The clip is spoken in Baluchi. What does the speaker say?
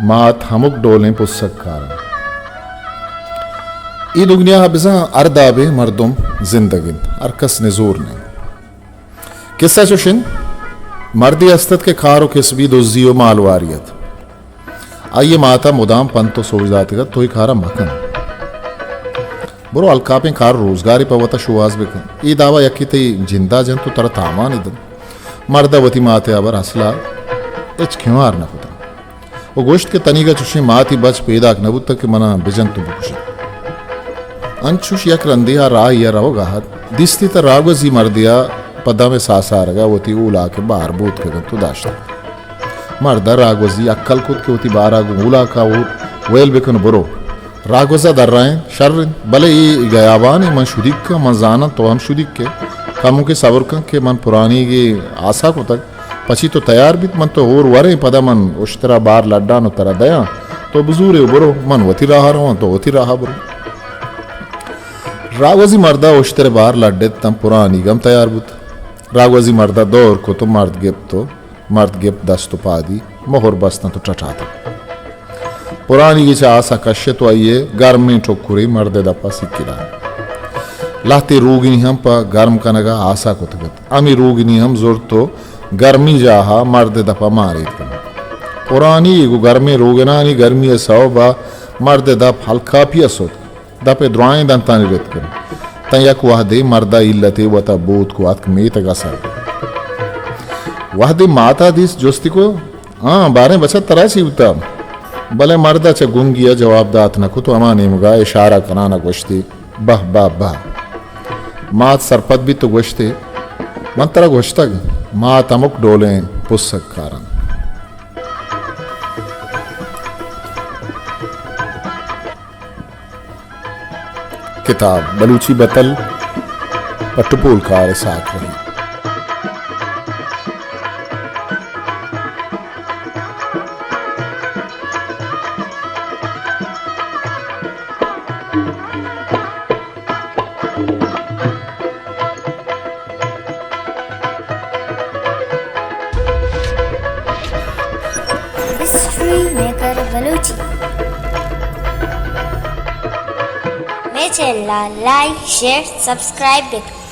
مات ہمک ڈولیں پسگ کار انت۔ اے دگنیا ء بزاں ہر دابیں مردم زندگ انت، ہر کس نزور نہ انت۔ کسہ چوش انت، مردے است ات کہ کار و کسبی، دزی و مالواری ات۔ آئی ء مات ء مدام پنت و سوج داتگ ات، تو اے کار ء مکن۔ برو الکاپیں کار روزگارے پہ وت ء شوہاز بکن۔ اے داب ء یکے تئی جند ء جنت و ترا تاوانے دنت۔ مرد ء وتی مات ء ہبر اسل ء ہچ کمار نہ کتگ۔ و گوشت کہ تنیگا چوشیں ماتی بچ پیداک نہ بوتگ کہ منا بجنت و بکشت۔ انچوش یک رندے آ راہی ء روگا ات، دیستی تہ راگوزی مردے ء پہ دم ء ساسارگا وتی اولاک ء بار بوتکگ انت و داشتگ۔ مرد ء راگوزی اکل کت کہ وتی بارا گوں اولاکا ویل بکن برو۔ راگوز ء درائینت، شر انت، بلے اے گیابان ء من شدیک آں، من زاناں تو ہم شدیک ئے۔ کموکے صبر کن کہ من پرانیگے آسا کتگ۔ پچی تو تیار بیت، من تو ہور وریں، پدا من اشترا بار لڈان و ترا دیاں۔ تو بزورے و برو، من وتی راہ رواں، تو وتی راہ برو۔ راگوزی مردا اشتر بار لڈت تاں پرانیگ ہم تیار بوت۔ راگوزی مردا دور کت و مرد گپت و مرد گپت دست و پادی، مہر بستنت و ٹٹاتنت۔ پرانیگی چہ آسا کشت و آئی ء گرمیں ٹکرے مرد ء دپا سکی دات۔ لہتے روگنی ہم پہ گرم کنگا آسا کتگ ات۔ ہمے روگنی ہم زرت و گرمی جاہا مرد ء دپا ماریت کنت۔ پرانیگ و گرمیں روگنانی گرمی ء سوبا مرد ء دپ ہلکاپی ء ستک۔ دپ ء درائیں دنتانی رتک انت۔ تاں یک وہدے مردا علتے وتا بوتک و اتک میتگا سر۔ وہدے ماتا دیست جستی کو، ہاں، باریں بچہ ترا چی بوتا؟ بلے مردا چہ گنگی ء جواب دات نہ کت و ہما نیمگا اشارہ کنانا گوشتی، بہ، بہ، بہ۔ مات سرپد بیت و گوشتی، من ترا گوشتگ، مات ہمک ڈولیں پسگ کارنت۔ کتاب بلوچی بتل پٹ ءُ پول کار اسحاق رحیم۔ History maker Balochi. مئے چینل ءَ لائک، شیئر، سبسکرائب بکن۔